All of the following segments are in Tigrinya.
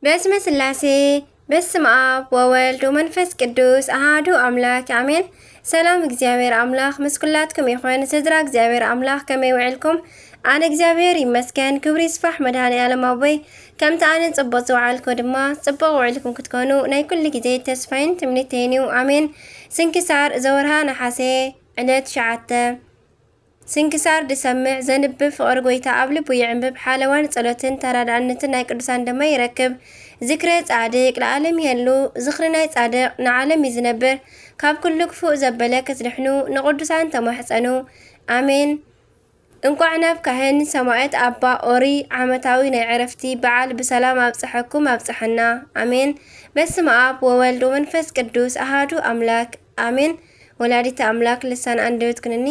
በስመ ስላሴ፣ በስመ ኣብ ወወልድ ወመንፈስ ቅዱስ ኣሃዱ ኣምላክ ኣሜን። ሰላም እግዚኣብሔር ኣምላክ ምስ ኩላትኩም ይኹን። ስድራ እግዚኣብሔር ኣምላክ ከመይ ውዕልኩም? ኣነ እግዚኣብሔር ይመስገን፣ ክብሪ ይስፋሕ መድኃኔ ዓለም ኣቦይ። ከምቲ ኣነ ጽቡቕ ዝወዓልኩ ድማ ጽቡቕ ውዕልኩም ክትኮኑ ናይ ኩሉ ግዜ ተስፋይን ትምኒተይን እዩ። ኣሜን። ስንክሳር ዘወርሃ ነሓሴ ዕለት ትሽዓተ። ስንክሳር ድሰምዕ ዘንብብ ፍቕሪ ጐይታ ኣብ ልቡ ይዕምብብ፣ ሓለዋን ጸሎትን ተራዳእነትን ናይ ቅዱሳን ድማ ይረክብ። ዝክረ ጻድቅ ለዓለም ይሄሉ፣ ዝኽሪ ናይ ጻድቅ ንዓለም እዩ ዝነብር። ካብ ኩሉ ክፉእ ዘበለ ክትድሕኑ ንቅዱሳን ተማሕጸኑ። ኣሜን። እንቋዕ ናብ ካህን ሰማዕት ኣባ ኦሪ ዓመታዊ ናይ ዕረፍቲ በዓል ብሰላም ኣብጽሐኩም ኣብጽሐና። ኣሜን። በስመ ኣብ ወወልድ ወመንፈስ ቅዱስ ኣሃዱ ኣምላክ ኣሜን። ወላዲተ ኣምላክ ልሳን ኣንደበት ኩንኒ።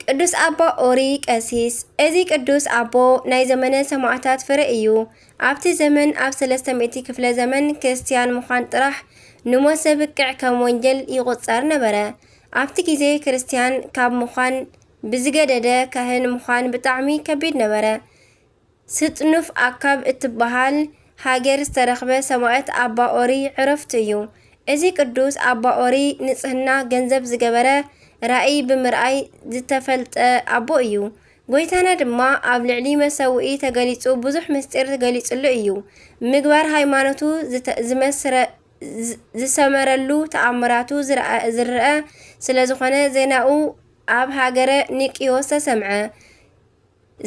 ቅዱስ ኣባ ኦሪ ቀሲስ። እዚ ቅዱስ ኣቦ ናይ ዘመነ ሰማዕታት ፍረ እዩ። ኣብቲ ዘመን ኣብ ሰለስተ ሚእቲ ክፍለ ዘመን ክርስትያን ምዃን ጥራሕ ንሞት ዘብቅዕ ከም ወንጀል ይቑጸር ነበረ። ኣብቲ ግዜ ክርስትያን ካብ ምዃን ብዝገደደ ካህን ምዃን ብጣዕሚ ከቢድ ነበረ። ስጥኑፍ ኣካብ እትበሃል ሃገር ዝተረኽበ ሰማዕት ኣባ ኦሪ ዕረፍቱ እዩ። እዚ ቅዱስ ኣባ ኦሪ ንጽህና ገንዘብ ዝገበረ ራእይ ብምርኣይ ዝተፈልጠ ኣቦ እዩ። ጐይታና ድማ ኣብ ልዕሊ መሰውኢ ተገሊጹ ብዙሕ ምስጢር ተገሊጹሉ እዩ። ምግባር ሃይማኖቱ ዝተ-፣ ዝመስረ-፣ ዝ-፣ ዝሰመረሉ ተኣምራቱ ዝረኣ-፣ ዝረኣ ስለ ዝኾነ ዜናኡ ኣብ ሃገረ ኒቅዮስ ተሰምዐ።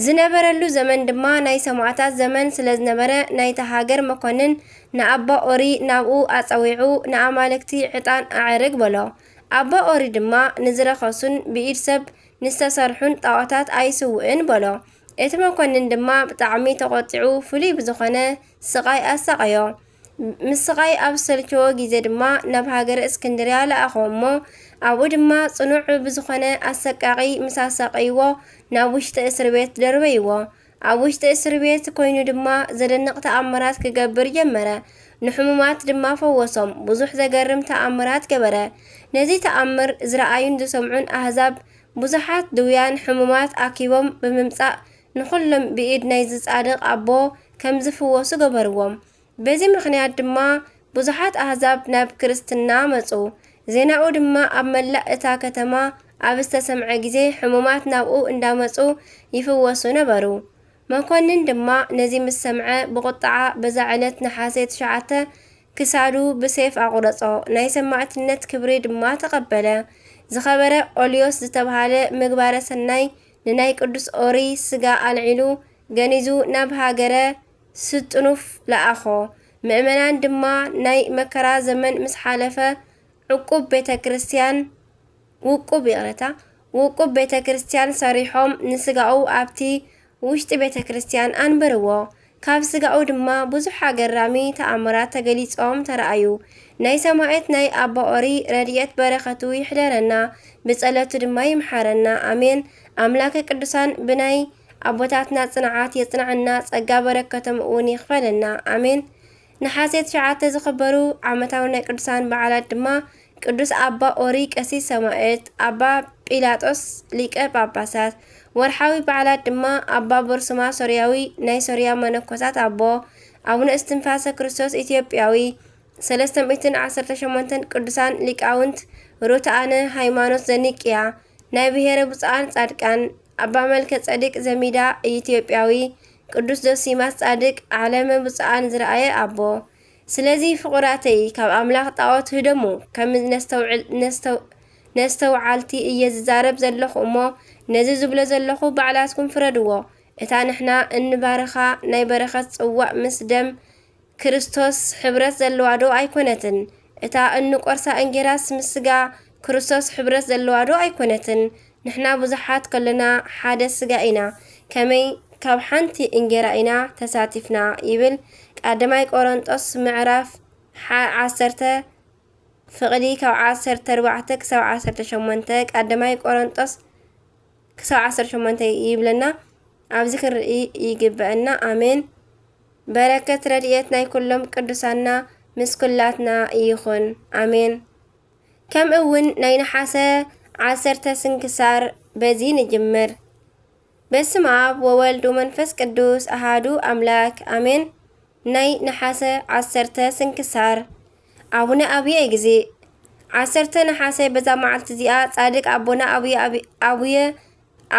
ዝነበረሉ ዘመን ድማ ናይ ሰማዕታት ዘመን ስለ ዝነበረ ናይታ ሃገር መኮንን ንኣባ ኦሪ ናብኡ ኣጸዊዑ ንኣማልክቲ ዕጣን ኣዕርግ በሎ። ኣባ ኦሪ ድማ ንዝረኸሱን ብኢድ ሰብ ንዝተሰርሑን ጣዖታት ኣይስውእን በሎ። እቲ መኮንን ድማ ብጣዕሚ ተቖጢዑ ፍሉይ ብዝኾነ ስቓይ ኣሳቐዮ። ምስቓይ ኣብ ዝሰልቸዎ ግዜ ድማ ናብ ሃገረ እስክንድርያ ለኣኾ እሞ ኣብኡ ድማ ጽኑዕ ብዝኾነ ኣሰቃቒ ምስ ኣሳቐይዎ ናብ ውሽጢ እስር ቤት ደርበይዎ። ኣብ ውሽጢ እስር ቤት ኮይኑ ድማ ዘደንቕ ተኣምራት ክገብር ጀመረ። ንሕሙማት ድማ ፈወሶም። ብዙሕ ዘገርም ተኣምራት ገበረ። ነዚ ተኣምር ዝረኣዩን ዝሰምዑን ኣህዛብ ብዙሓት ድውያን ሕሙማት ኣኪቦም ብምምጻእ ንኹሎም ብኢድ ናይዚ ጻድቕ ኣቦ ከም ዝፍወሱ ገበርዎም። በዚ ምኽንያት ድማ ብዙሓት ኣህዛብ ናብ ክርስትና መጹ። ዜናኡ ድማ ኣብ መላእ እታ ከተማ ኣብ ዝተሰምዐ ግዜ ሕሙማት ናብኡ እንዳመጹ ይፍወሱ ነበሩ። መኮንን ድማ ነዚ ምስ ሰምዐ ብቑጥዓ በዛ ዕለት ነሓሴ ትሽዓተ ክሳዱ ብሴፍ ኣቑረጾ። ናይ ሰማዕትነት ክብሪ ድማ ተቐበለ። ዝኸበረ ኦልዮስ ዝተብሃለ ምግባረ ሰናይ ንናይ ቅዱስ ኦሪ ስጋ ኣልዒሉ ገኒዙ ናብ ሃገረ ስጥኑፍ ለኣኾ። ምእመናን ድማ ናይ መከራ ዘመን ምስ ሓለፈ ዕቁብ ቤተ ክርስቲያን፣ ውቁብ፣ ይቕረታ፣ ውቁብ ቤተ ክርስቲያን ሰሪሖም ንስጋኡ ኣብቲ ውሽጢ ቤተ ክርስቲያን ኣንበርዎ። ካብ ስጋኡ ድማ ብዙሕ ኣገራሚ ተኣምራት ተገሊጾም ተረኣዩ። ናይ ሰማዕት ናይ ኣባ ኦሪ ረድኤት በረኸቱ ይሕደረና፣ ብጸሎቱ ድማ ይምሓረና። ኣሜን። ኣምላከ ቅዱሳን ብናይ ኣቦታትና ጽንዓት የጽንዓና፣ ጸጋ በረከቶም እውን ይኽፈለና። ኣሜን። ነሓሴ ትሽዓተ ዝኽበሩ ዓመታዊ ናይ ቅዱሳን በዓላት ድማ ቅዱስ ኣባ ኦሪ ቀሲስ ሰማዕት፣ ኣባ ጲላጦስ ሊቀ ጳጳሳት። ወርሓዊ በዓላት ድማ ኣባ በርሱማ ሶርያዊ ናይ ሶርያ መነኮሳት ኣቦ፣ ኣቡነ እስትንፋሰ ክርስቶስ ኢትዮጵያዊ፣ ሰለስተ ሚእትን ዓሰርተ ሸሞንተን ቅዱሳን ሊቃውንት ርቱዓነ ሃይማኖት ዘኒቅያ፣ ናይ ብሔረ ብፁዓን ጻድቃን ኣባ መልከ ጸዲቅ ዘሚዳ ኢትዮጵያዊ፣ ቅዱስ ዶሲማስ ጻድቅ ዓለመ ብፁዓን ዝረኣየ ኣቦ። ስለዚ ፍቑራተይ ካብ ኣምላኽ ጣዖት ህደሙ፣ ከም ነስተውዕል-፣ ነስተው-፣ ነስተውዓልቲ እየ ዝዛረብ ዘለኹ እሞ፣ ነዚ ዝብሎ ዘለኹ ባዕላትኩም ፍረድዎ። እታ ንሕና እንባርኻ ናይ በረኸት ጽዋእ ምስ ደም ክርስቶስ ሕብረት ዘለዋ ዶ ኣይኮነትን? እታ እንቆርሳ እንጌራስ ምስ ስጋ ክርስቶስ ሕብረት ዘለዋ ዶ ኣይኮነትን? ንሕና ብዙሓት ከለና ሓደ ስጋ ኢና፣ ከመይ ካብ ሓንቲ እንጌራ ኢና ተሳቲፍና? ይብል ቀዳማይ ቆሮንጦስ ምዕራፍ ሓ-፣ ዓሰርተ ፍቕዲ ካብ ዓሰርተ ኣርባዕተ ክሳብ ዓሰርተ ሸሞንተ፣ ቀዳማይ ቆሮንጦስ ክሳብ ዓሰርተ ሸሞንተ ይብለና። ኣብዚ ክንርኢ ይግበአና። ኣሜን። በረከት ረድኤት ናይ ኩሎም ቅዱሳና ምስ ኩላትና ይኹን። ኣሜን። ከምኡ እውን ናይ ነሓሰ ዓሰርተ ስንክሳር በዚ ንጅምር። በስመ ኣብ ወወልድ ወመንፈስ ቅዱስ ኣሃዱ ኣምላክ ኣሜን። ናይ ነሓሰ ዓሰርተ ስንክሳር። ኣቡነ ኣብየ እግዚእ። ዓሰርተ ነሓሰ በዛ መዓልቲ እዚኣ ጻድቅ ኣቦና ኣብየ፣ ኣብየ፣ ኣብየ፣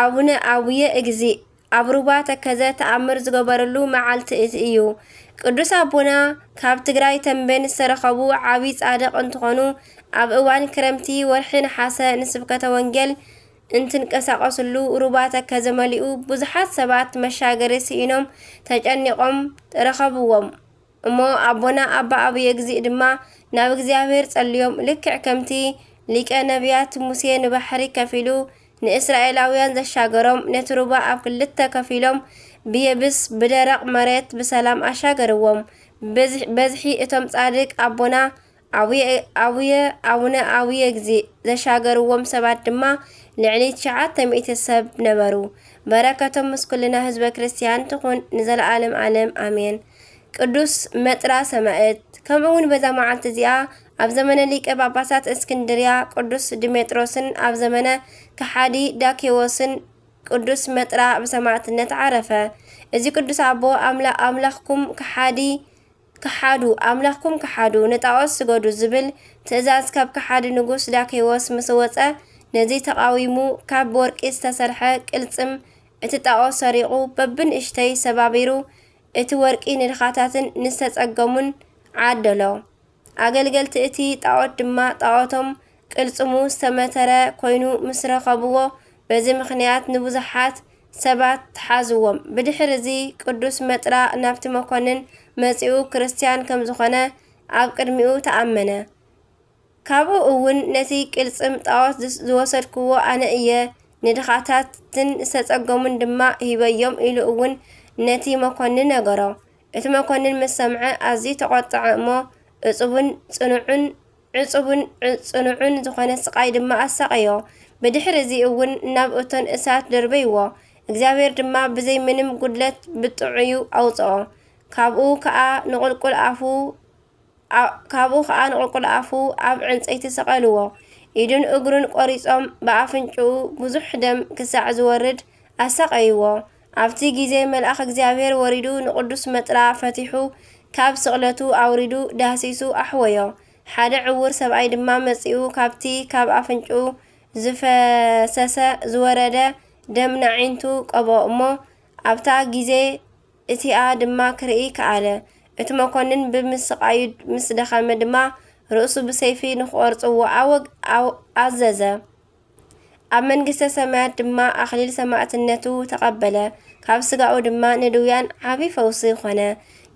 ኣቡነ ኣብየ እግዚእ ኣብ ሩባ ተከዘ ተኣምር ዝገበረሉ መዓልቲ እቲ እዩ። ቅዱስ ኣቦና ካብ ትግራይ ተንቤን ዝተረኸቡ ዓብዪ ጻድቕ እንትኾኑ፣ ኣብ እዋን ክረምቲ ወርሒ ነሓሰ ንስብከተ ወንጌል እንትንቀሳቐስሉ ሩባ ተከዘ መሊኡ ብዙሓት ሰባት መሻገሪ ስኢኖም ተጨኒቖም ረኸብዎም። እሞ ኣቦና ኣባ ኣብየ እግዚእ ድማ ናብ እግዚኣብሔር ጸልዮም፣ ልክዕ ከምቲ ሊቀ ነቢያት ሙሴ ንባሕሪ ከፊሉ ንእስራኤላውያን ዘሻገሮም፣ ነቲ ሩባ ኣብ ክልተ ከፊሎም ብየብስ ብደረቕ መሬት ብሰላም ኣሻገርዎም። በዝሒ፣ በዝሒ እቶም ጻድቅ ኣቦና ኣቡየ፣ ኣቡየ፣ ኣቡነ ኣብየ እግዚእ ዘሻገርዎም ሰባት ድማ ልዕሊ ትሽዓተ ሚእቲ ሰብ ነበሩ። በረከቶም ምስ ኩልና ህዝበ ክርስቲያን ትኹን ንዘለዓለም ዓለም ኣሜን። ቅዱስ መጥራ ሰማዕት። ከምኡ እውን በዛ መዓልቲ እዚኣ ኣብ ዘመነ ሊቀ ጳጳሳት እስክንድርያ ቅዱስ ዲሜጥሮስን ኣብ ዘመነ ከሓዲ ዳኬዎስን ቅዱስ መጥራ ብሰማዕትነት ዓረፈ። እዚ ቅዱስ ኣቦ ኣምላ-፣ ኣምላኽኩም ከሓዲ፣ ከሓዱ፣ ኣምላኽኩም ከሓዱ፣ ንጣዖት ስገዱ ዝብል ትእዛዝ ካብ ከሓዲ ንጉስ ዳኬዎስ ምስ ወጸ፣ ነዚ ተቓዊሙ ካብ ወርቂ ዝተሰርሐ ቅልጽም እቲ ጣዖት ሰሪቑ በብንእሽተይ ሰባቢሩ እቲ ወርቂ ንድኻታትን ንዝተጸገሙን ዓደሎ። ኣገልገልቲ እቲ ጣዖት ድማ ጣዖቶም ቅልጽሙ ዝተመተረ ኮይኑ ምስ ረኸብዎ፣ በዚ ምኽንያት ንብዙሓት ሰባት ተሓዝዎም። ብድሕሪ እዚ ቅዱስ መጥራ ናብቲ መኮንን መጺኡ ክርስትያን ከም ዝኾነ ኣብ ቅድሚኡ ተኣመነ። ካብኡ እውን ነቲ ቅልጽም ጣዖት ዝስ-፣ ዝወሰድክዎ ኣነ እየ፣ ንድኻታትን ዝተጸገሙን ድማ ሂበዮም ኢሉ እውን ነቲ መኮንን ነገሮ። እቲ መኮንን ምስ ሰምዐ ኣዝዩ ተቖጥዐ እሞ፣ ዕጹብን ጽኑዕን፣ ዕጹብን ዕ-፣ ጽኑዕን ዝኾነ ስቓይ ድማ ኣሳቐዮ። ብድሕሪ እዚ እውን ናብ እቶን እሳት ደርበይዎ። እግዚኣብሔር ድማ ብዘይ ምንም ጉድለት ብጥዑዩ ኣውጽኦ። ካብኡ ከኣ ንቑልቁል ኣፉ፣ ኣ-፣ ካብኡ ከኣ ንቑልቁል ኣፉ ኣብ ዕንጸይቲ ሰቐልዎ። ኢዱን እግሩን ቆሪጾም ብኣፍንጭኡ ብዙሕ ደም ክሳዕ ዝወርድ ኣሳቐይዎ። ኣብቲ ግዜ መልኣኽ እግዚኣብሔር ወሪዱ ንቅዱስ መጥራ ፈቲሑ ካብ ስቕለቱ ኣውሪዱ ዳህሲሱ ኣሕወዮ። ሓደ ዕውር ሰብኣይ ድማ መጺኡ ካብቲ ካብ ኣፍንጭኡ ዝፈሰሰ ዝወረደ ደም ንኣዒንቱ ቀብኦ እሞ ኣብታ ግዜ እቲኣ ድማ ክርኢ ከኣለ። እቲ መኮንን ብምስቓዩ ምስ ደኸመ ድማ ርእሱ ብሰይፊ ንኽቖርጽዎ ኣወግ-፣ ኣው-፣ ኣዘዘ። ኣብ መንግስተ ሰማያት ድማ ኣኽሊል ሰማዕትነቱ ተቐበለ። ካብ ስጋኡ ድማ ንድውያን ዓቢ ፈውሲ ኾነ።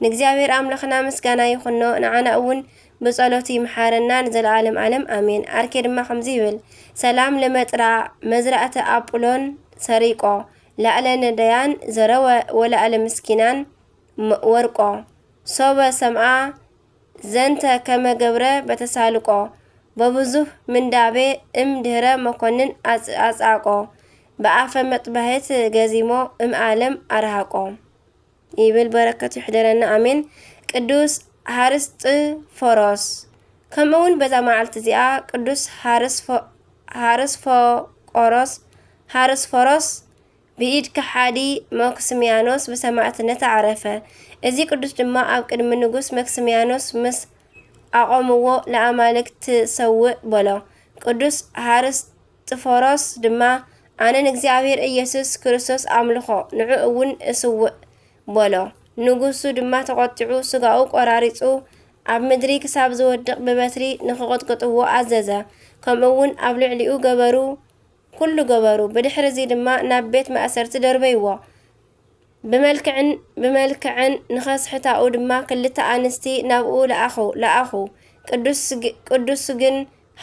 ንእግዚኣብሔር ኣምላኽና ምስጋና ይኹኖ፣ ንዓና እውን ብጸሎቱ ይምሓረና ንዘለዓለም ዓለም ኣሜን። ኣርኬ ድማ ከምዚ ይብል፣ ሰላም ለመጥራ መዝራእተ ኣጵሎን ሰሪቆ፣ ላዕለ ነደያን ዘረወ ወላዕለ ምስኪናን ም-፣ ወርቆ። ሶበ ሰምኣ ዘንተ ከመ ገብረ በተሳልቆ፣ በብዙህ ምንዳቤ እም ድህረ መኮንን ኣጽ-፣ ኣጻቆ፣ ብኣፈ መጥባህት ገዚሞ እም ዓለም ኣርሃቆ። ይብል። በረከቱ ይሕደረና፣ ኣሜን። ቅዱስ ሃርስጥፎሮስ። ከምኡ እውን በዛ መዓልቲ እዚኣ ቅዱስ ሃርስፎ-፣ ሃርስፎቆሮስ፣ ሃርስፎሮስ ብኢድ ከሓዲ መክስሚያኖስ ብሰማዕትነት ኣዕረፈ። እዚ ቅዱስ ድማ ኣብ ቅድሚ ንጉስ መክስሚያኖስ ምስ ኣቖምዎ፣ ለኣማልክት ትሰውእ በሎ። ቅዱስ ሃርስጥፎሮስ ድማ፣ ኣነ ንእግዚኣብሔር ኢየሱስ ክርስቶስ ኣምልኾ፣ ንዑ እውን እስውእ በሎ። ንጉሱ ድማ ተቖጢዑ፣ ስጋኡ ቆራሪጹ፣ ኣብ ምድሪ ክሳብ ዝወድቕ ብበትሪ ንኽቕጥቅጥዎ ኣዘዘ። ከምኡ እውን ኣብ ልዕሊኡ ገበሩ፣ ኩሉ ገበሩ። ብድሕሪ እዚ ድማ ናብ ቤት ማእሰርቲ ደርበይዎ። ብመልክዕን፣ ብመልክዐን ንኸስሕታኡ ድማ ክልተ ኣንስቲ ናብኡ ለኣኹ፣ ለኣኹ። ቅዱስ ግ-፣ ቅዱስ ግን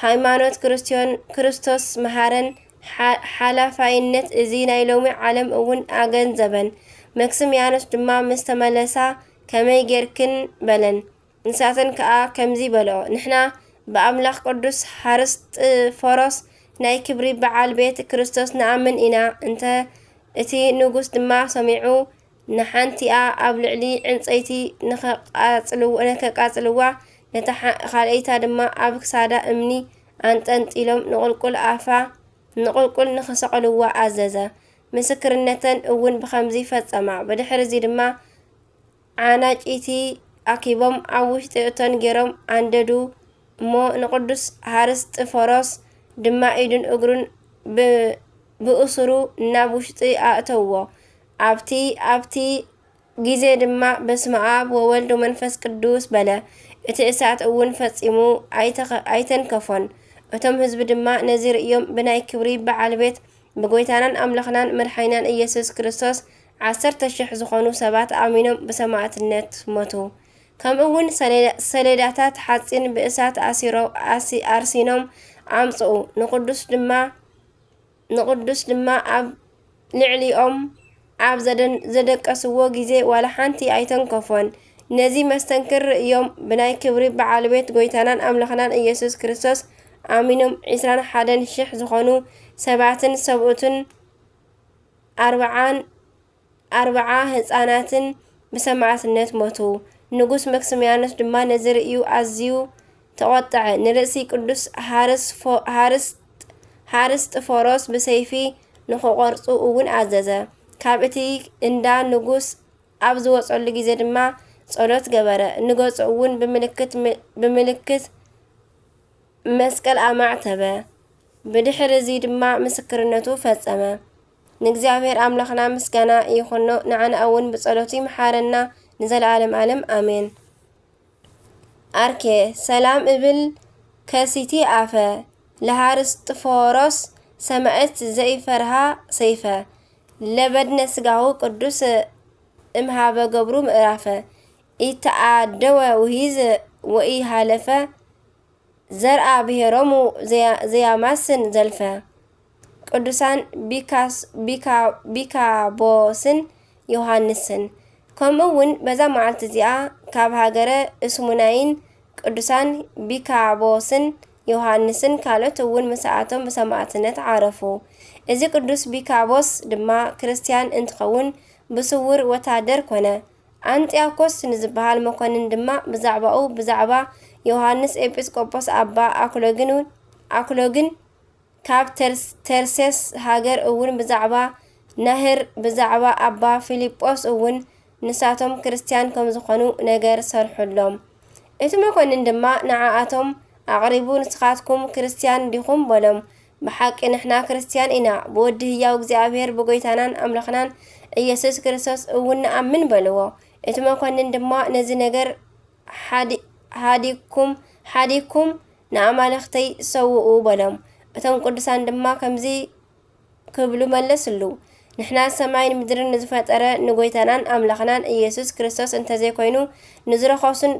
ሃይማኖት ክርስትዮን፣ ክርስቶስ መሃረን፣ ሓ-፣ ሓላፋይነት እዚ ናይ ሎሚ ዓለም እውን ኣገንዘበን። መክስምያኖስ ድማ ምስ ተመለሳ፣ ከመይ ጌርክን? በለን። ንሳተን ከኣ ከምዚ በልኦ፣ ንሕና ብኣምላኽ ቅዱስ ሃርስጥፎሮስ ናይ ክብሪ በዓል ቤት ክርስቶስ ንኣምን ኢና። እንተ እቲ ንጉስ ድማ ሰሚዑ፣ ንሓንቲኣ ኣብ ልዕሊ ዕንጸይቲ ንኸቃጽልዎ-፣ ንከቃጽልዋ፣ ነታ ሓ-፣ ካልኣይታ ድማ ኣብ ክሳዳ እምኒ ኣንጠልጢሎም ንቑልቁል ኣፋ፣ ንቑልቁል ንኽሰቕልዋ ኣዘዘ። ምስክርነተን እውን ብኸምዚ ፈጸማ። ብድሕሪ እዚ ድማ ዓናጪቲ ኣኪቦም ኣብ ውሽጢ እቶን ገይሮም ኣንደዱ። እሞ ንቅዱስ ሃርስጥፎሮስ ድማ ኢዱን እግሩን ብ-፣ ብእሱሩ ናብ ውሽጢ ኣእተውዎ። ኣብቲ፣ ኣብቲ ግዜ ድማ በስመ ኣብ ወወልድ ወመንፈስ ቅዱስ በለ። እቲ እሳት እውን ፈጺሙ ኣይተኸ-፣ ኣይተንከፎን። እቶም ህዝቢ ድማ ነዚ ርእዮም ብናይ ክብሪ በዓል ቤት ብጎይታናን ኣምላኽናን መድሓኒናን ኢየሱስ ክርስቶስ ዓሰርተ ሽሕ ዝኾኑ ሰባት ኣሚኖም ብሰማዕትነት ሞቱ። ከምኡ እውን ሰሌዳ-፣ ሰሌዳታት ሓጺን ብእሳት ኣሲሮ-፣ ኣሲ-፣ ኣርሲኖም ኣምጽኡ። ንቅዱስ ድማ፣ ንቅዱስ ድማ ኣብ ልዕሊኦም ኣብ ዘደን-፣ ዘደቀስዎ ግዜ ዋላ ሓንቲ ኣይተንከፎን። ነዚ መስተንክር ርእዮም ብናይ ክብሪ በዓል ቤት ጎይታናን ኣምላኽናን ኢየሱስ ክርስቶስ ኣሚኖም ዒስራን ሓደን ሽሕ ዝኾኑ ሰባትን ሰብኡትን ኣርብዓን ኣርብዓ ህፃናትን ብሰማዕትነት ሞቱ። ንጉስ መክስሚያኖስ ድማ ነዚ ርእዩ ኣዝዩ ተቖጥዐ። ንርእሲ ቅዱስ ሃርስፎ-፣ ሃርስ-፣ ሃርስጥፎሮስ ብሰይፊ ንኽቖርጹ እውን ኣዘዘ። ካብ እቲ እንዳ ንጉስ ኣብ ዝወጸሉ ግዜ ድማ ጸሎት ገበረ። ንገጹ እውን ብምልክት ም-፣ ብምልክት መስቀል ኣማዕተበ። ብድሕሪ እዚ ድማ ምስክርነቱ ፈጸመ። ንእግዚኣብሔር ኣምላኽና ምስጋና ይኹኖ፣ ንዓና እውን ብጸሎቱ ይምሓረና ንዘለዓለም ዓለም ኣሜን። ኣርኬ ሰላም እብል ከሲቲ ኣፈ ለሃርስጥፎሮስ ሰማዕት ዘይፈርሃ ሰይፈ ለበድነ ስጋሁ ቅዱስ እምሃበ ገብሩ ምእራፈ ኢተኣደወ ውሂዝ ወኢሃለፈ ዘርኣ ብሔሮሙ ዘያ-፣ ዘያማስን ዘልፈ ቅዱሳን ቢካስ-፣ ቢካ-፣ ቢካቦስን ዮሃንስን። ከምኡ እውን በዛ መዓልቲ እዚኣ ካብ ሃገረ እስሙናይን ቅዱሳን ቢካቦስን ዮሃንስን ካልኦት እውን ምሳኣቶም ብሰማዕትነት ዓረፉ። እዚ ቅዱስ ቢካቦስ ድማ ክርስትያን እንትኸውን ብስውር ወታደር ኮነ። ኣንጢያኮስ ንዝበሃል መኮንን ድማ ብዛዕባኡ፣ ብዛዕባ ዮሃንስ ኤጲስቆጶስ ኣባ ኣክሎግን፣ ኣክሎግን ካብ ተርስ-፣ ተርሴስ ሃገር እውን ብዛዕባ ናህር፣ ብዛዕባ ኣባ ፊልጶስ እውን ንሳቶም ክርስትያን ከም ዝኾኑ ነገር ሰርሑሎም። እቲ መኮንን ድማ ንዓኣቶም ኣቕሪቡ፣ "ንስኻትኩም ክርስትያን ዲኹም?" በሎም። "ብሓቂ ንሕና ክርስትያን ኢና፣ ብወዲ ህያው እግዚኣብሔር ብጎይታናን ኣምላኽናን ኢየሱስ ክርስቶስ እውን ንኣምን" በልዎ። እቲ መኮንን ድማ ነዚ ነገር ሓዲ-፣ ሓዲግኩም፣ ሓዲግኩም ንኣማልኽተይ ሰውኡ በሎም። እቶም ቅዱሳን ድማ ከምዚ ክብሉ መለስሉ፣ "ንሕና ሰማይን ምድርን ንዝፈጠረ ንጎይታናን ኣምላኽናን ኢየሱስ ክርስቶስ እንተዘይኮይኑ ንዝረኸሱን፣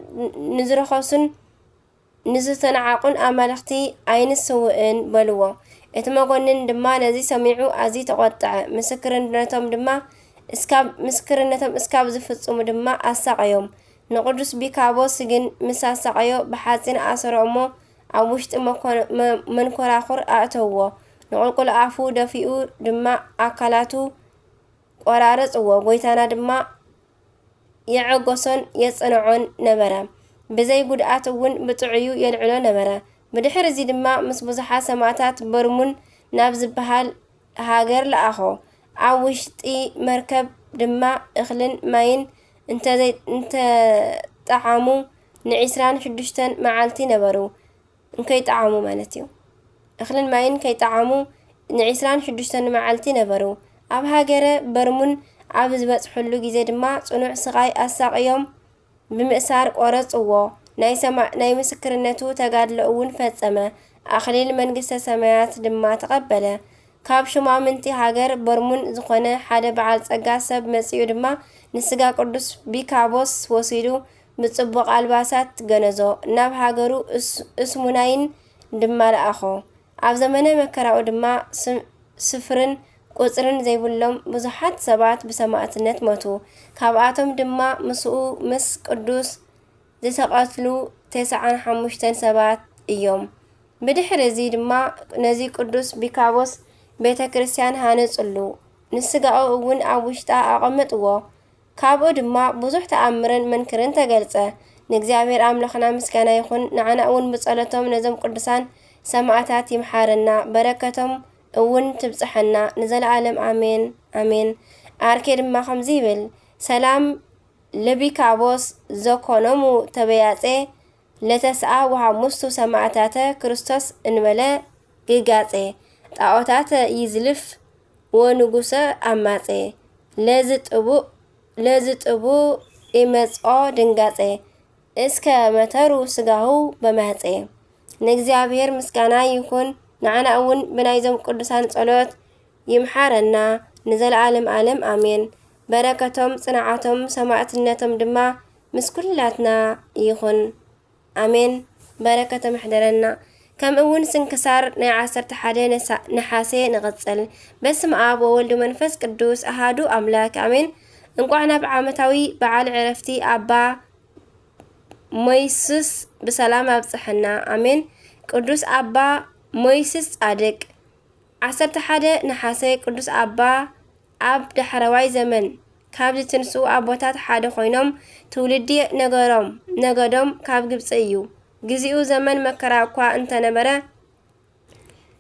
ንዝረኸሱን ንዝተናዓቑን ኣማልኽቲ ኣይንስውእን" በልዎ። እቲ መኮንን ድማ ነዚ ሰሚዑ ኣዝዩ ተቖጥዐ። ምስክርነቶም ድማ እስካብ፣ ምስክርነቶም እስካብ ዝፍጽሙ ድማ ኣሳቐዮም። ንቅዱስ ቢካቦስ ግን ምስ ኣሳቐዮ ብሓጺን ኣሰሮ እሞ ኣብ ውሽጢ መኮ-፣ መ-፣ መንኮራኹር ኣእተውዎ። ንቁልቁል ኣፉ ደፊኡ ድማ ኣካላቱ ቆራረጽዎ። ጎይታና ድማ የዐገሶን የጸንዖን ነበረ። ብዘይ ጉድኣት እውን ብጥዑዩ የልዕሎ ነበረ። ብድሕሪ እዚ ድማ ምስ ብዙሓት ሰማእታት በርሙን ናብ ዝበሃል ሃገር ለኣኾ። ኣብ ውሽጢ መርከብ ድማ እኽልን ማይን እንተዘይ-፣ እንተጠዓሙ ንዒስራን ሽዱሽተን መዓልቲ ነበሩ። እንከይጠዓሙ ማለት እዩ። እኽልን ማይን ከይጠዓሙ ንዒስራን ሽዱሽተን መዓልቲ ነበሩ። ኣብ ሃገረ በርሙን ኣብ ዝበጽሑሉ ግዜ ድማ ጽኑዕ ስቓይ ኣሳቕዮም ብምእሳር ቆረጽዎ። ናይ ሰማ-፣ ናይ ምስክርነቱ ተጋድሎ እውን ፈጸመ። ኣኽሊል መንግስተ ሰማያት ድማ ተቐበለ። ካብ ሹማምንቲ ሃገር በርሙን ዝኾነ ሓደ በዓል ጸጋ ሰብ መጺኡ ድማ ንስጋ ቅዱስ ቢካቦስ ወሲዱ ብጽቡቕ ኣልባሳት ገነዞ። ናብ ሃገሩ እስ-፣ እስሙናይን ድማ ለኣኾ። ኣብ ዘመነ መከራኡ ድማ ስ-፣ ስፍርን ቁጽርን ዘይብሎም ብዙሓት ሰባት ብሰማእትነት ሞቱ። ካብኣቶም ድማ ምስኡ ምስ ቅዱስ ዝተቐትሉ ተስዓን ሓሙሽተን ሰባት እዮም። ብድሕሪ እዚ ድማ ነዚ ቅዱስ ቢካቦስ ቤተ ክርስቲያን ሃነጽሉ። ንስጋኡ እውን ኣብ ውሽጣ ኣቐመጥዎ። ካብኡ ድማ ብዙሕ ተኣምርን መንክርን ተገልጸ። ንእግዚኣብሔር ኣምላኽና ምስጋና ይኹን። ንዓና እውን ብጸሎቶም ነዞም ቅዱሳን ሰማዕታት ይምሓረና። በረከቶም እውን ትብጽሐና ንዘለዓለም ኣሜን፣ ኣሜን። ኣርኬ ድማ ከምዚ ይብል፣ ሰላም ለቢካቦስ ዘኮኖሙ ተበያጼ ለተስኣ ወሃሙስቱ ሰማዕታተ ክርስቶስ እንበለ ግጋጼ ጣዖታተ ይዝልፍ ወንጉሰ ኣማጼ ለዝጥቡ ለዝጥቡ ይመጽኦ ድንጋጼ እስከ መተሩ ስጋሁ በማህጼ። ንእግዚኣብሔር ምስጋና ይኹን፣ ንዓና እውን ብናይዞም ቅዱሳን ጸሎት ይምሓረና ንዘለዓለም ዓለም ኣሜን። በረከቶም ጽንዓቶም ሰማዕትነቶም ድማ ምስ ኩላትና ይኹን። ኣሜን። በረከቶም ይሕደረና። ከምኡ እውን ስንክሳር ናይ ዓሰርተ ሓደ ነሳ- ነሓሴ ንቐጽል። በስመ ኣብ ወወልድ ወመንፈስ ቅዱስ ኣሃዱ ኣምላክ ኣሜን። እንቋዕ ናብ ዓመታዊ በዓል ዕረፍቲ ኣባ ሞይስስ ብሰላም ኣብጽሐና ኣሜን። ቅዱስ ኣባ ሞይስስ ጻድቅ። ዓሰርተ ሓደ ነሓሰ ቅዱስ ኣባ ኣብ ዳሕረዋይ ዘመን ካብ ዝትንስኡ ኣቦታት ሓደ ኮይኖም ትውልዲ ነገሮም ነገዶም ካብ ግብፂ እዩ። ግዚኡ ዘመን መከራ እኳ እንተነበረ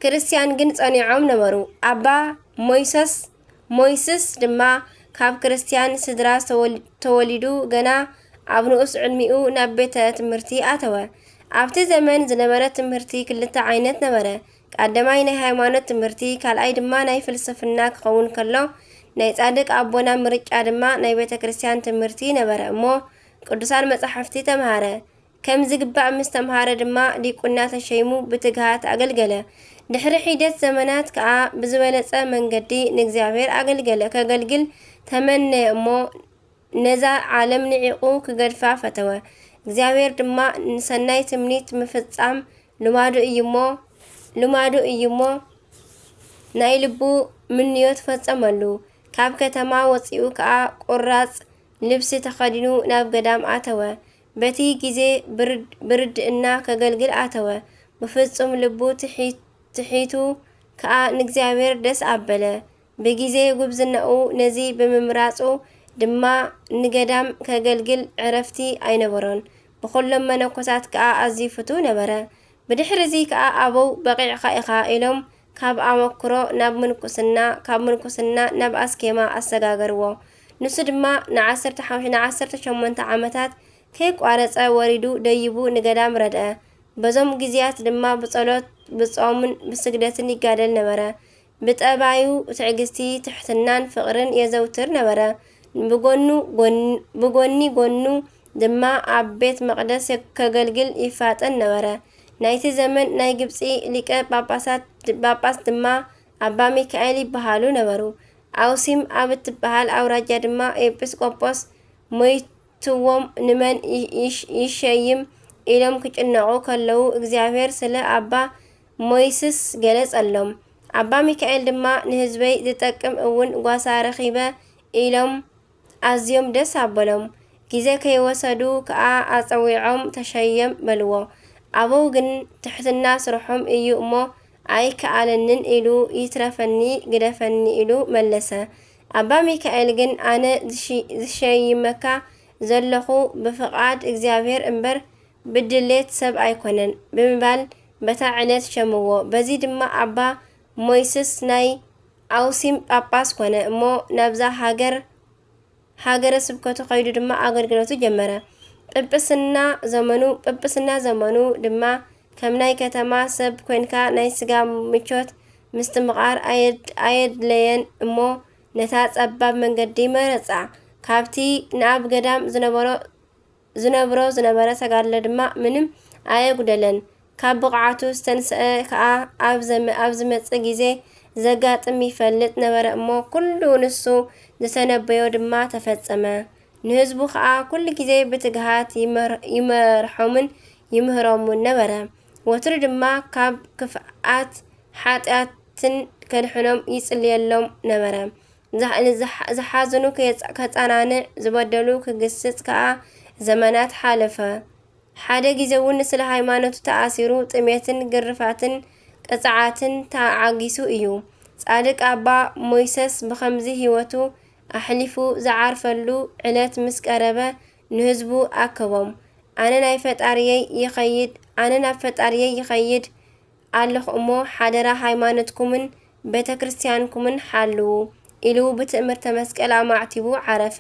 ክርስቲያን ግን ጸኒዖም ነበሩ። ኣባ ሞይሰስ ሞይስስ ድማ ካብ ክርስቲያን ስድራ ዝተወል- ተወሊዱ ገና ኣብ ንኡስ ዕድሚኡ ናብ ቤተ ትምህርቲ ኣተወ። ኣብቲ ዘመን ዝነበረ ትምህርቲ ክልተ ዓይነት ነበረ። ቀዳማይ ናይ ሃይማኖት ትምህርቲ፣ ካልኣይ ድማ ናይ ፍልስፍና ክኸውን ከሎ ናይ ጻድቅ ኣቦና ምርጫ ድማ ናይ ቤተ ክርስቲያን ትምህርቲ ነበረ እሞ ቅዱሳን መጻሕፍቲ ተምሃረ። ከም ዝግባእ ምስ ተምሃረ ድማ ዲቁና ተሸይሙ ብትግሃት ኣገልገለ። ድሕሪ ሒደት ዘመናት ከኣ ብዝበለጸ መንገዲ ንእግዚኣብሔር ኣገልገለ። ከገልግል ተመነየ እሞ ነዛ ዓለም ንዒቑ ክገድፋ ፈተወ። እግዚኣብሔር ድማ ንሰናይ ትምኒት ምፍጻም ልማዱ እዩሞ ልማዱ እዩሞ ናይ ልቡ ምንዮት ፈጸመሉ። ካብ ከተማ ወጺኡ ከኣ ቁራጽ ልብሲ ተኸዲኑ ናብ ገዳም ኣተወ። በቲ ግዜ ብርድ- ብርድእና ከገልግል ኣተወ። ብፍጹም ልቡ ትሒ- ትሒቱ ከኣ ንእግዚኣብሔር ደስ ኣበለ። ብጊዜ ጉብዝናኡ ነዚ ብምምራጹ ድማ ንገዳም ከገልግል ዕረፍቲ ኣይነበሮን። ብኹሎም መነኮሳት ከኣ ኣዝዩ ፍቱው ነበረ። ብድሕሪ እዚ ከኣ ኣበው በቒዕኻ ኢኻ ኢሎም ካብ ኣመክሮ ናብ ምንኩስና፣ ካብ ምንኩስና ናብ ኣስኬማ ኣሰጋገርዎ። ንሱ ድማ ንዓሰርተ ሓሙሽተ ንዓሰርተ ሸሞንተ ዓመታት ከይቋረጸ ወሪዱ ደይቡ ንገዳም ረድአ። በዞም ግዜያት ድማ ብጸሎት፣ ብጾምን ብስግደትን ይጋደል ነበረ። ብጠባዩ ትዕግስቲ፣ ትሕትናን ፍቕርን የዘውትር ነበረ። ብጎኑ ጎን- ብጎኒ ጎኑ ድማ ኣብ ቤት መቕደስ ከገልግል ይፋጠን ነበረ። ናይቲ ዘመን ናይ ግብጺ ሊቀ ጳጳሳት ጳጳስ ድማ ኣባ ሚካኤል ይበሃሉ ነበሩ። ኣውሲም ኣብ እትበሃል ኣውራጃ ድማ ኤጲስቆጶስ ሞይትዎም ንመን ይሽ- ይሸይም ኢሎም ክጭነቑ ከለዉ እግዚኣብሔር ስለ ኣባ ሞይስስ ገለጸሎም። ኣባ ሚካኤል ድማ ንህዝበይ ዝጠቅም እውን ጓሳ ረኺበ ኢሎም ኣዝዮም ደስ ኣበሎም። ግዜ ከይወሰዱ ከኣ ኣጸዊዖም ተሸየም በልዎ። ኣበው ግን ትሕትና ስርሖም እዩ እሞ ኣይከኣለንን ኢሉ ይትረፈኒ ግደፈኒ ኢሉ መለሰ። ኣባ ሚካኤል ግን ኣነ ዝሽ- ዝሸይመካ ዘለኹ ብፍቓድ እግዚኣብሔር እምበር ብድሌት ሰብ ኣይኮነን ብምባል በታ ዕለት ሸምዎ። በዚ ድማ ኣባ ሞይስስ ናይ ኣውሲም ጳጳስ ኮነ እሞ ናብዛ ሃገር ሃገረ ስብከቱ ከይዱ ድማ ኣገልግሎቱ ጀመረ። ጵጵስና ዘመኑ ጵጵስና ዘመኑ ድማ ከም ናይ ከተማ ሰብ ኮንካ ናይ ስጋ ምቾት ምስትምቓር ኣየድ- ኣየድለየን እሞ ነታ ጸባብ መንገዲ መረጻ። ካብቲ ንኣብ ገዳም ዝነበሮ ዝነብሮ ዝነበረ ተጋድሎ ድማ ምንም ኣየጉደለን። ካብ ብቕዓቱ ዝተንስአ ከኣ ኣብ ዘመ- ኣብ ዝመጽእ ግዜ ዘጋጥም ይፈልጥ ነበረ እሞ ኩሉ ንሱ ዝተነበዮ ድማ ተፈጸመ። ንህዝቡ ከኣ ኩሉ ግዜ ብትግሃት ይመር- ይመርሖምን ይምህሮምን ነበረ። ወትሩ ድማ ካብ ክፍኣት ሓጢኣትን ከድሕኖም ይጽልየሎም ነበረ። ዝሓ- ዝሓ- ዝሓዘኑ ከየጻ- ከጻናንዕ፣ ዝበደሉ ክግስጽ ከኣ ዘመናት ሓለፈ። ሓደ ግዜ እውን ስለ ሃይማኖቱ ተኣሲሩ ጥሜትን ግርፋትን ቅጽዓትን ተዓጊሱ እዩ። ጻድቅ ኣባ ሞይሰስ ብኸምዚ ህይወቱ ኣሕሊፉ ዝዓርፈሉ ዕለት ምስ ቀረበ ንህዝቡ ኣከቦም። ኣነ ናይ ፈጣርየይ ይኸይድ ኣነ ናብ ፈጣርየይ ይኸይድ ኣለኹ እሞ ሓደራ ሃይማኖትኩምን ቤተ ክርስቲያንኩምን ሓልዉ። ኢሉ ብትእምርተ መስቀል ኣማዕቲቡ ዓረፈ።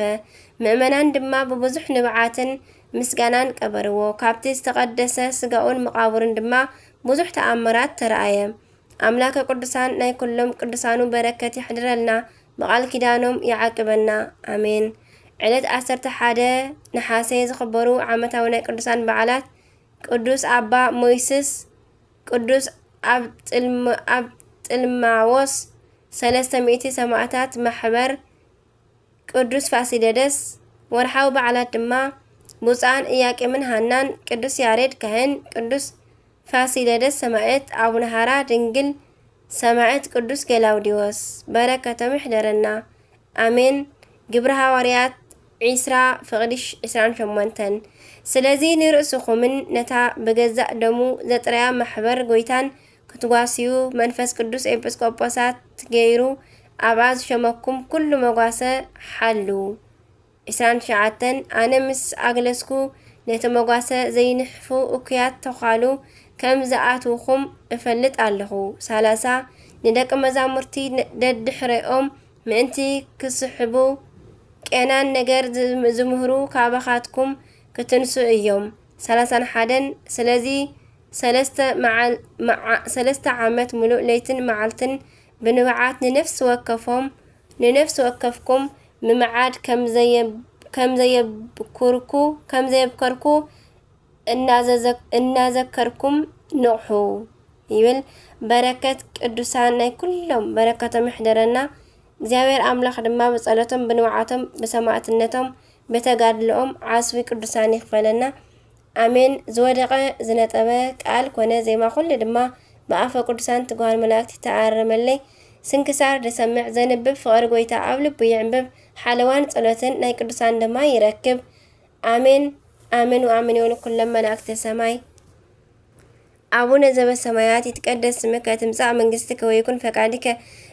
ምእመናን ድማ ብብዙሕ ንብዓትን ምስጋናን ቀበርዎ። ካብቲ ዝተቐደሰ ስጋኡን መቓብሩን ድማ ብዙሕ ተኣምራት ተረኣየ። ኣምላከ ቅዱሳን ናይ ኩሎም ቅዱሳኑ በረከት ይሕድረልና፣ ብቓል ኪዳኖም ይዓቅበና። ኣሜን። ዕለት ዓሰርተ ሓደ ነሓሴ ዝኽበሩ ዓመታዊ ናይ ቅዱሳን በዓላት፣ ቅዱስ ኣባ ሞይስስ፣ ቅዱስ ኣብ ጥልም-፣ ኣብ ጥልማዎስ፣ ሰለስተ ሚእቲ ሰማእታት ማሕበር፣ ቅዱስ ፋሲለደስ። ወርሓዊ በዓላት ድማ ብፁዓን ኢያቄምን ሃናን፣ ቅዱስ ያሬድ ካህን፣ ቅዱስ ፋሲለደስ ሰማዕት፣ ኣቡነ ሃራ ድንግል ሰማዕት፣ ቅዱስ ገላውዲዮስ። በረከቶም ይሕደረና። ኣሜን። ግብረ ሃዋርያት ዒስራ ፍቕዲ ዒስራን ሸሞንተን። ስለዚ ንርእስኹምን ነታ ብገዛእ ደሙ ዘጥረያ ማሕበር ጎይታን ክትጓስዩ፣ መንፈስ ቅዱስ ኤጲስቆጶሳት ገይሩ ኣብኣ ዝሸመኩም ኩሉ መጓሰ ሓሉ። ዒስራን ትሽዓተን። ኣነ ምስ ኣግለስኩ ነቲ መጓሰ ዘይንሕፉ እኩያት ተዃሉ ከም ዝኣትውኹም እፈልጥ ኣለኹ። ሰላሳ። ንደቂ መዛሙርቲ ነ-፣ ደድሕረኦም ምእንቲ ክስሕቡ ቄናን ነገር ዝም-፣ ዝምህሩ ካባኻትኩም ክትንሱ እዮም። ሰላሳን ሓደን። ስለዚ ሰለስተ መዓል-፣ መዓ-፣ ሰለስተ ዓመት ምሉእ ለይትን መዓልትን ብንብዓት ንነፍሲ ወከፎም፣ ንነፍሲ ወከፍኩም ምምዓድ ከም ዘየብ-፣ ከም ዘየብኩርኩ፣ ከም ዘየብከርኩ እናዘዘ-፣ እናዘከርኩም ንቕሑ ይብል። በረከት ቅዱሳን ናይ ኩሎም በረከቶም ይሕደረና። እግዚኣብሔር ኣምላኽ ድማ ብጸሎቶም፣ ብንብዓቶም፣ ብሰማዕትነቶም፣ ብተጋድሎኦም ዓስቢ ቅዱሳን ይኽፈለና። ኣሜን። ዝወደቐ ዝነጠበ ቃል ኮነ ዜማ ኩሉ ድማ ብኣፈ ቅዱሳን ትጉሃን መላእክት ይተኣረመለይ። ስንክሳር ዝሰምዕ ዘንብብ ፍቕሪ ጎይታ ኣብ ልቡ ይዕንብብ። ሓለዋን ጸሎትን ናይ ቅዱሳን ድማ ይረክብ። ኣሜን፣ ኣሜን ወኣሜን ይኹን ኩሎም መላእክተ ሰማይ። ኣቡነ ዘበሰማያት ይትቀደስ ስምከ ትምጻእ መንግስትከ ወይኩን ፈቃድከ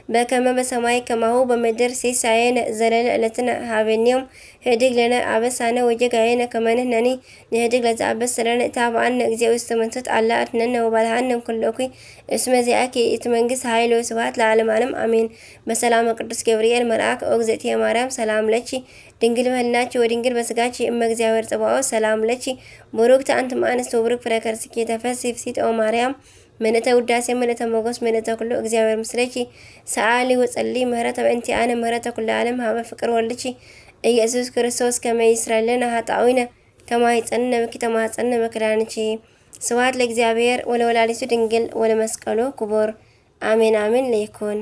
በከመ በሰማይ ከማሁ በምድር። ሲሳየነ ዘለለ ዕለትነ ሀበኒ ዮም። ህድግ ለነ አበሳነ ወጌጋየነ ከመ ንሕነኒ ንህድግ ለዘአበሰ ለነ። ኢታብአነ እግዚኦ ውስተ መንሱት አላ አድሕነነ ወባልሐነ እምኩሉ እኩይ። እስመ ዚአኪ ይእቲ መንግስት ኃይል ወስብሐት ለዓለመ ዓለም አሜን። በሰላመ ቅዱስ ገብርኤል መልአክ ኦ እግዝእትየ ማርያም ሰላም ለኪ ድንግል በህልናኪ ወድንግል በስጋኪ እመ እግዚአብሔር ጸባኦት ሰላም ለኪ። ቡሩክት አንቲ እምአንስት ወቡሩክ ፍሬ ከርስኪ ተፈሲ ፍሲት ኦ ማርያም ምልእተ ውዳሴ ምልእተ ሞገስ ምልእተ ኩሉ እግዚአብሔር ምስለኪ። ሰአሊ ወጸሊ ምህረተ በእንቲአነ ምህረተ ኩሉ ዓለም ሀበ ፍቅር ወልድኪ ኢየሱስ ክርስቶስ ከመ ይስረይ ለነ ኃጣውኢነ ከማይጸንነ ብኪ ተማጸንነ በክዳንኪ። ስብሐት ለእግዚአብሔር ወለወላዲቱ ድንግል ወለመስቀሉ ክቡር። አሜን አሜን ለይኩን።